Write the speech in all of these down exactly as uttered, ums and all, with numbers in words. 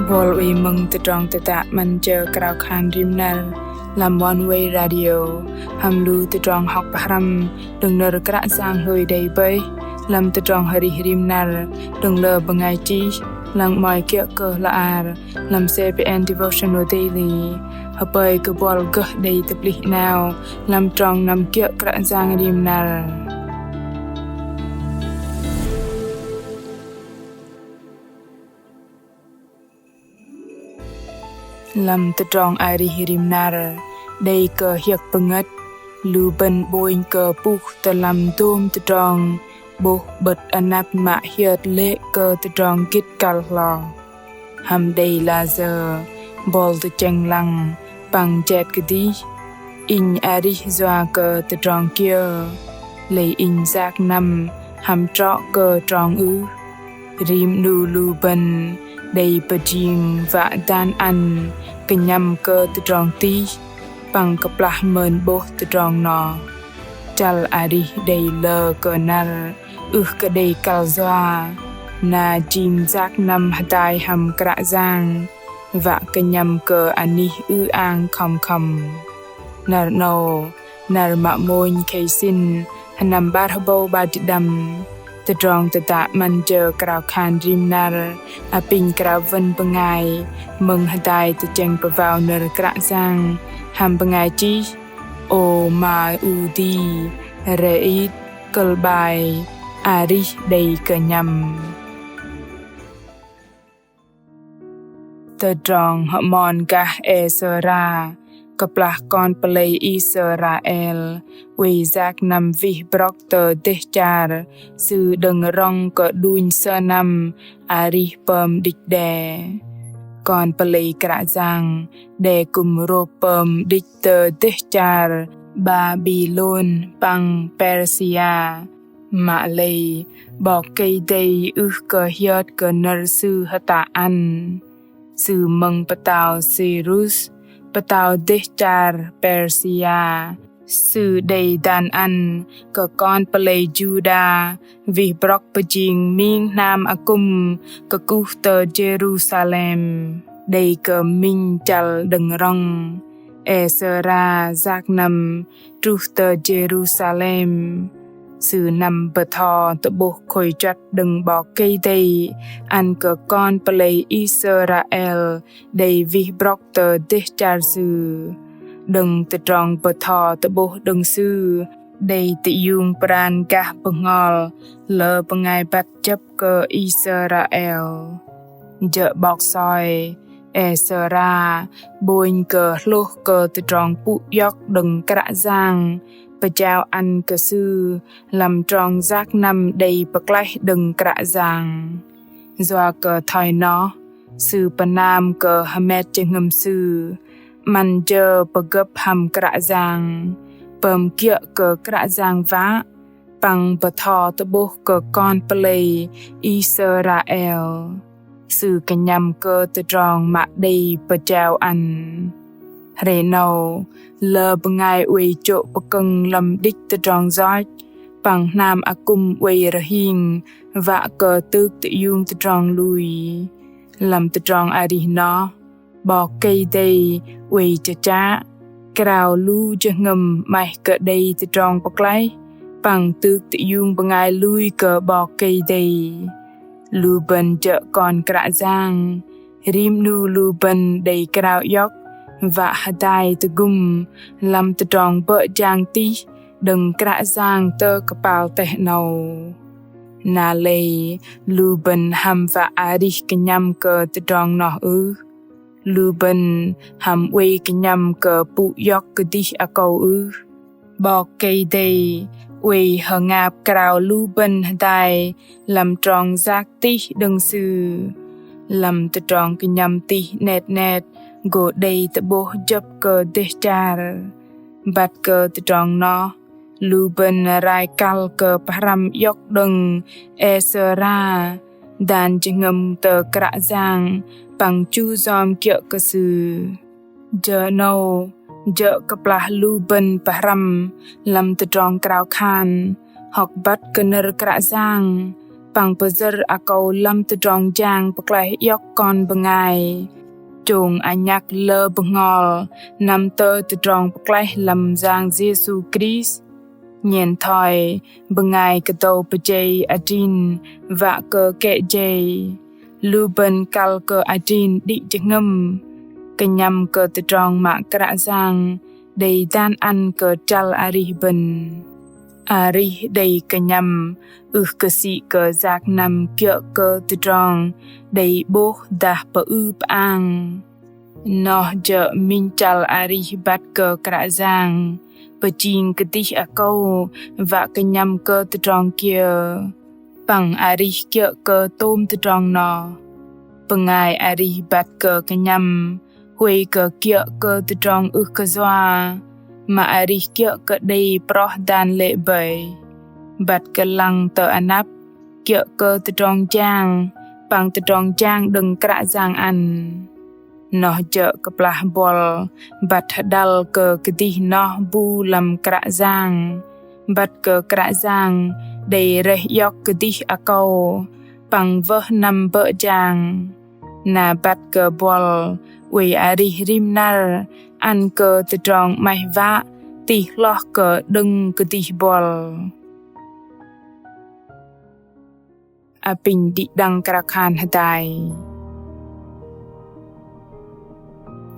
Buăl oei mơ̆ng tơdrong tơdă 'Măn jơ krao khan rim năr lăm Oneway Radio hăm lu tơdrong hŏk pơhrăm đơ̆ng nơ̆r Kră Yang hlôi đei bơih lăm tơdrong arih rim năr đơ̆ng lơ bơngai chih, lăng 'mơ̆i kiơ̆ kơ hla ar lăm CBN Devotional Daily. Hơpơi kơ buăl gơh đei tơplih 'nao lăm trong năm kiơ̆ Kră Yang rim năr. Lăm tơdrong arih rim năr, đei kơ hiơ̆k pơngơ̆t, lu bơ̆n 'bônh kơ puh tơ lăm dôm tơdrong 'bôh 'bơ̆t anăp mă hiơt lê̆ kơ tơdrong gĭt kăl hloh. Hăm đei layơ buăl tơchĕng lăng păng jet kơdih: Inh arih yua kơ tơdrong kiơ? Lei inh yak năm hăm trŏ kơ trong ưh? Rim 'nu lu bơ̆n đei pơjing wă dan ăn kơnhăm kơ tơdrong tih păng kơplah mơn 'bôh tơdrong noh. Chăl arih đei lơ kơ năr ưh kơ đei kăl yua, na jing yak năm hơdai hăm Kră Yang wă kơnhăm kơ anih ư-ang khŏm khŏm. Năr 'nâu, năr mă mônh khei sĭn, sơnăm 'bar hơbâu 'bar jĭt đăm, tơdrong tơdă 'Măn jơ krao khan rim năr apinh krao wơ̆n bơngai mơ̆ng hơdai tơchĕng pơwao nơ̆r Kră Yang hăm bơngai chih Ôma Udi Reit, kơ̆l 'bai: Arih đei kơnhăm. Tơdrong hơmon gah Êsra, kơplah kon pơlei Israel oei yak năm wih brŏk tơ dêh char, sư đơ̆ng rŏng kơ đunh sơnăm arih pơm đĭch đe. Kon pơlei Kră Yang đe kư̆m rôp pơm đĭch tơ dêh char Babilôn păng Persia. Mă lei 'Bok Kei-Dei ưh kơ hiơt kơ nơ̆r Sư hơtă ăn. Sư mơ̆ng pơtao Sirus, pơtao dêh char Persia, sư đei dan ăn kơ kon pơlei Juđa wih brŏk pơjing ming hnam akŭm kơkuh tơ Jêrusalem. Đei kơ minh chăl đơ̆ng rŏng, Êsra yak năm truh tơ Jêrusalem. Sư năm bơtho tơ'bôh khôi juăt đơ̆ng 'Bok Kei-Dei ăn kơ kon pơlei Israel đei wih brŏk tơ dêh char sư. Đơ̆ng tơdrong bơtho tơ'bôh đơ̆ng sư, đei tơiung pran gah bơhngol lơ bơngai băt jơ̆p kơ Israel. Jơ̆ 'bok soi, Êsra 'bônh kơ hlôh kơ tơdrong pŭ iŏk đơ̆ng Kră Yang pơjao ăn kơ sư lăm trong yak năm đei pơklaih đơ̆ng Kră Yang. Yua kơ thoi noh, sư pơnam kơ hơmet jơhngơ̆m sư, 'măn jơ pơgơ̆p hăm Kră Yang, pơm kiơ̆ kơ Kră Yang wă, păng bơtho tơ'bôh kơ kon pơlei Israel. Sư kơnhăm kơ tơdrong mă đei pơjao ăn. Hre 'nâu, lơ bơngai oei chô̆ pơkơ̆ng lăm đĭch tơdrong yoch, păng hnam akŭm oei rơhing wă kơ tŭk tơiung tơdrong lui. Lăm tơdrong arih noh, 'Bok Kei-Dei oei chơchă, krao lu jơhngơ̆m 'maih kơ đei tơdrong pơklaih, păng tŭk tơiung bơngai lui kơ 'Bok Kei-Dei. Lu bơ̆n jơ̆ kon Kră Yang, rim 'nu lu bơ̆n đei krao iŏk wă hơdai tơgŭm lăm tơdrong bơ̆ jang tih đơ̆ng Kră Yang tơ kơpal teh 'nâu. Na lei lu bơ̆n hăm wă arih kơnhăm kơ tơdrong noh ưh? Lu bơ̆n hăm oei kơnhăm kơ pŭ iŏk kơdih akâu ưh? 'Bok Kei-Dei oei hơngap krao lu bơ̆n hơdai lăm trong yak tih đơ̆ng Sư. Lăm tơdrong kơnhăm tih 'net 'net gô đei tơ'bôh jơ̆p kơ dêh char. Băt kơ tơdrong noh, lu bơ̆n rai kăl kơ pơhrăm iŏk đơ̆ng Êsra, dan jơhngơ̆m tơ Kră Yang păng chu yom kiơ̆ kơ Sư. Jơ 'nâu, jơ̆ kơplah lu bơ̆n pơhrăm lăm tơdrong krao khan, hŏk băt kơ nơ̆r Kră Yang, păng pơyơ̆r akâu lăm tơdrong jang pơklaih iŏk kon bơngai. Chông anhăk lơ bơhngol năm tơ tơdrong pơklaih lăm Yang Yêsu Krist. Nhen thoi bơngai kơdâu pơjei adrin wă kơ kĕ jei. Lu bơ̆n kăl kơ adrin đĭ jơhngơ̆m, kơnhăm kơ tơdrong mă Kră Yang đei dan ăn kơ chăl arih bơ̆n. Arih đei kơnhăm ưh kơ sĭ kơ yak năm kiơ̆ kơ tơdrong đei 'bôh dah pơư pơang. Noh jơ̆ minh chăl arih băt kơ Kră Yang pơjing kơdih akâu wă kơnhăm kơ tơdrong kiơ, păng arih kiơ̆ kơ tôm tơdrong noh. Bơngai arih băt kơ kơnhăm huay kơ kiơ̆ kơ tơdrong ưh kơ yua, mă arih kiơ̆ kơ đei proh dan lê̆ bơih. Băt kơ lăng tơ anăp kiơ̆ kơ tơdrong jang, păng tơdrong jang đơ̆ng Kră Yang ăn. Noh jơ̆ kơplah buăl băt hơđăl kơ kơdih noh bu lăm Kră Yang, băt kơ Kră Yang đei rơih iŏk kơdih akâu păng wơh năm bơ̆ jang. Na băt kơ buăl oei arih rim năr ăn kơ tơdrong 'maih wă tih hloh kơ đơ̆ng kơdih buăl. Apinh đĭ đăng krao khan hơdai.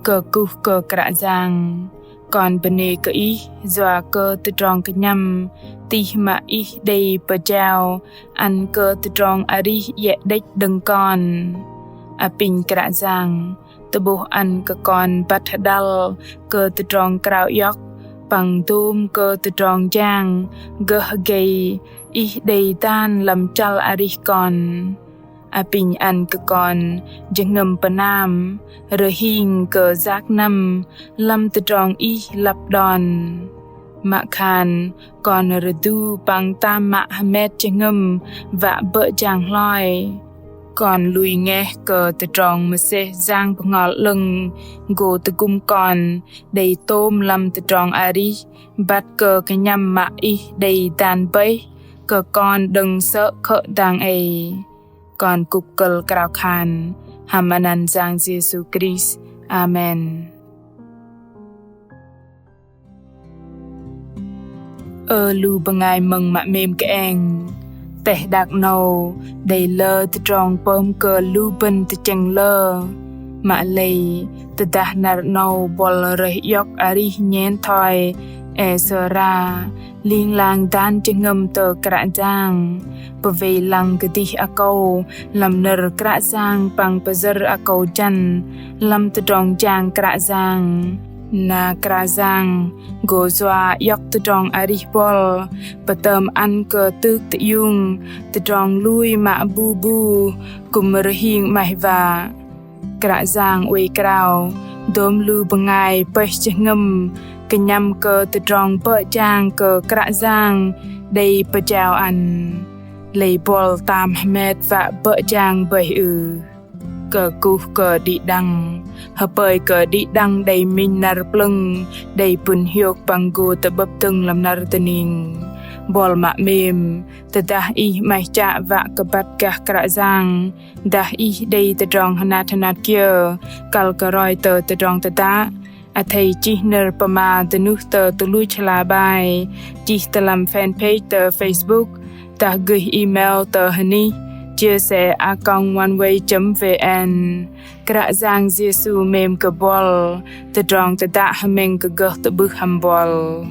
Kơkuh kơ Kră Yang, kon bơnê kơ Ih yua kơ tơdrong kơnhăm tih mă Ih đei pơjao ăn kơ tơdrong arih iĕ đĕch đơ̆ng kon. Apinh Kră Yang, tơ'bôh ăn kơ kon băt hơđăl kơ tơdrong krao iŏk păng dôm kơ tơdrong jang gơh gei Ih đei dan lăm chăl arih kon. Apinh ăn kơ kon jơhngơ̆m pơnam, rơhing kơ yak năm lăm tơdrong Ih lăp đon. Mă khan kon rơdu păng tam mă hơmet jơhngơ̆m wă bơ̆ jang hloi. Kon lui ngeh kơ tơdrong mơsêh Yang Bơhngol 'Lơ̆ng gô tơgŭm kon đei tôm lăm tơdrong arih băt kơ kơnhăm mă Ih đei dan bơih kơ kon đơ̆ng sơ̆ khơ̆ dang ei. Kon kŭk kơ̆l krao khan hăm anăn Yang Yêsu Krist. Amen. Ơ lu bơngai mơ̆ng mă 'mêm kơeng. Teh đak 'nâu đei lơ tơdrong pơm kơ lu bơ̆n tơchĕng lơ. Mă lei tơdah năr 'nâu buăl rơih iŏk arih nhen thoi Êsra ling lang dan jơhngơ̆m tơ Kră Yang, pơwei lăng kơdih akâu lăm nơ̆r Kră Yang păng pơyơ̆r akâu jăn lăm tơdrong jang Kră Yang. Na Kră Yang gô yua iŏk tơdrong arih buăl, pơtơm ăn kơ tŭk tơiung tơdrong lui mă bu bu kư̆m rơhing 'maih wă. Kră Yang oei krao dôm lu bơngai pơih jơhngơ̆m kơnhăm kơ tơdrong bơ̆ jang kơ Kră Yang đei pơjao ăn. Lei buăl tam hơmet wă bơ̆ jang bơih ưh? Kơkuh kơ đĭ đăng. Hơpơi kơ đĭ đăng đei minh năr plơ̆ng đei pŭn hiôk păng gô tơ'bơ̆p dơ̆ng lăm năr dơning. Buăl mă 'mêm, tơdah ih 'maih chă wă kơ băt gah Kră Yang, dah ih đei tơdrong hơnat hơnat kiơ kăl kơ roi tơ tơdrong tơdă, athei chih nơ̆r pơma dơnuh tơ tơluch hla bơar, chih tơ lăm fanpage tơ Facebook, dah gơih email tơ hơnih chia sẻ a còng oneway chấm vn. Kră Yang Yêsu 'mêm kơ buăl. Tơdrong tơdă hơmĕng kơ gơh tơ'bưh hăm buăl.